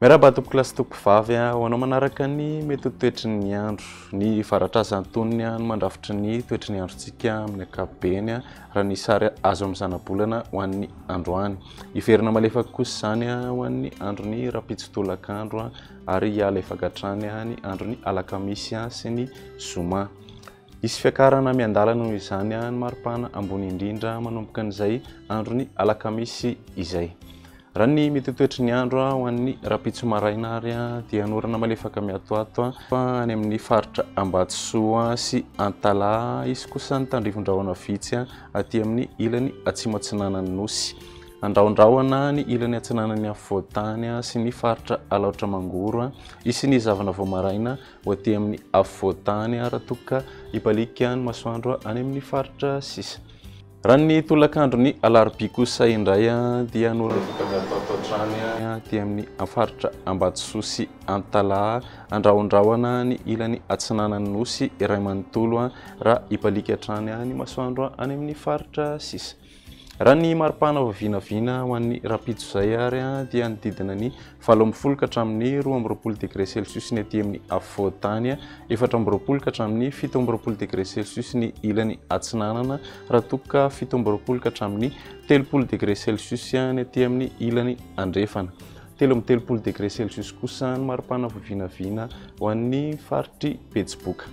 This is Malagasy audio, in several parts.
Miarahaba tompokolahy sy tompokovavy ho anao manaraka ny mety ho toetry ny andro. Ny varatraza antonony no mandrafitra ny toetry ny androntsika amin'ny ankapobeny raha ny sary azo amin'ny zanabolana ho an'ny androany. Hiverina malefaka kosa izany ho an'ny andron'ny rahampitso tolakandro ary hihalefaka hatrany ny andron'ny alakamisy sy ny zoma. Hisy fiakarana miandalana noho izany ny maripana ambony indrindra manomboka an'izay andron'ny alakamisy izay. Raha ny mety ho toetry ny andro ho an'ny rahampitso maraina ary dia hanorana malefaka miatoato any amin'ny faritra Ambatosoa sy Antalaha. Hisy kosa ny tandrifin-drahona vitsy aty amin'ny ilany atsimo atsinanan'ny Nosy. Andrahondrahona ny ilany atsinanan'ny afovoan-tany sy ny faritra Alaotra Mangoro. Hisy ny zavona vao maraina ho aty amin'ny afovoan-tany raha toa ka hibaliaka ny masoandro any amin'ny faritra sisa. Raha ny tolakandron'ny alarobia kosa indray dia noravita miatoato hatrany aty amin'ny faritra Ambatosoa sy Antalaha, andrahondrahona ny ilany atsinanan'ny Nosy iray manontolo raha hibaliaka hatrany ny masoandro any amin'ny faritra sisa. Raha ny maripana vao vinavina ho an'ny rahampitso izay ary dia hanodidina ny 18 ka hatramin'ny 22 degré celsius ny aty amin'ny afovoan-tany, 24 ka hatramin'ny 27 degré celsius ny ilany atsinanana, raha toa ka 27 ka hatramin'ny 30 degré celsius ny aty amin'ny ilany andrefana. 33 degré celsius kosa ny maripana vao vinavina ho an'ny faritr'i Betsiboka.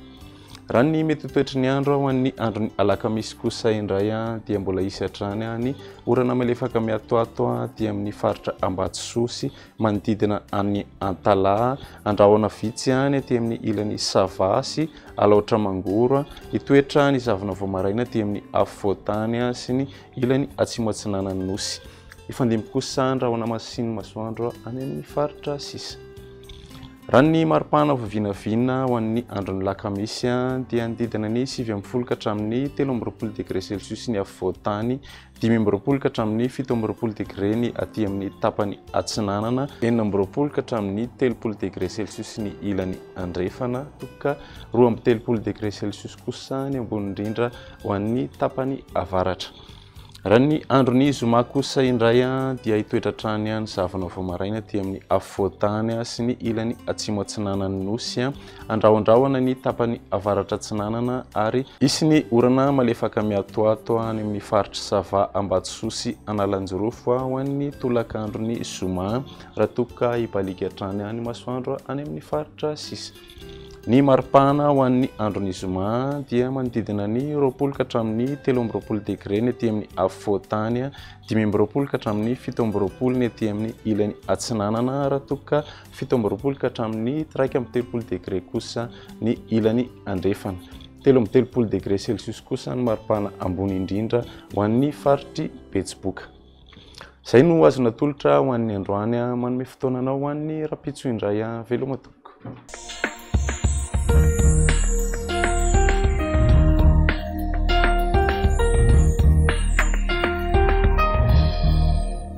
Raha ny mety ho toetry ny andro ho an'ny andron'ny alakamisy kosa indray dia mbola hisy hatrany ny orana malefaka miatoato aty amin'ny faritra Ambatosoa sy manodidina an'i Antalaha, andrahona vitsy ny aty amin'ny ilany Sava sy Alaotra Mangoro, hitoetra ny zavona vao maraina aty amin'ny afovoan-tany sy ny ilany atsimo atsinanan'ny Nosy. Hifandimby kosa ny rahona masin'ny masoandro any amin'ny faritra sisa. Raha ny maripana vao vinavina ho an'ny andron'ny lakamisy dia hanodidina ny 19 ka hatramin'ny 23 degré celsius ny afovoan-tany, 25 ka hatramin'ny 27 degré ny aty amin'ny tapany atsinanana, 26 ka hatramin'ny 30 degré celsius ny ilany andrefana, ka 32 degré celsius kosa ny ambony indrindra ho an'ny tapany avaratra. Raha ny andron'ny zoma kosa indray dia hitoetra hatrany ny zavona vao maraina aty amin'ny afovoan-tany sy ny ilany atsimo atsinanan'ny Nosy. Andrahondrahona ny tapany avaratra atsinanana ary hisy ny orana malefaka miatoato any amin'ny faritr'i Sava, Ambatosoa sy Analanjirofo ho an'ny tolakandron'ny zoma raha toa ka hibaliaka hatrany ny masoandro any amin'ny faritra sisa. Ny maripana ho an'ny andron'ny zoma dia manodidina ny 20 ka hatramin'ny 23 degré ny aty amin'ny afovoan-tany, 25 ka hatramin'ny 27 ny aty amin'ny ilany atsinanana, raha toa ka 27 ka hatramin'ny 31 degré kosa ny ilany andrefana. 33 degré celsius kosa ny maripana ambony indrindra ho an'ny faritr'i Betsiboka. Izay no azo natolotra ho an'ny androany. Manome fotoana anao ho an'ny rahampitso indray. Veloma tompoko.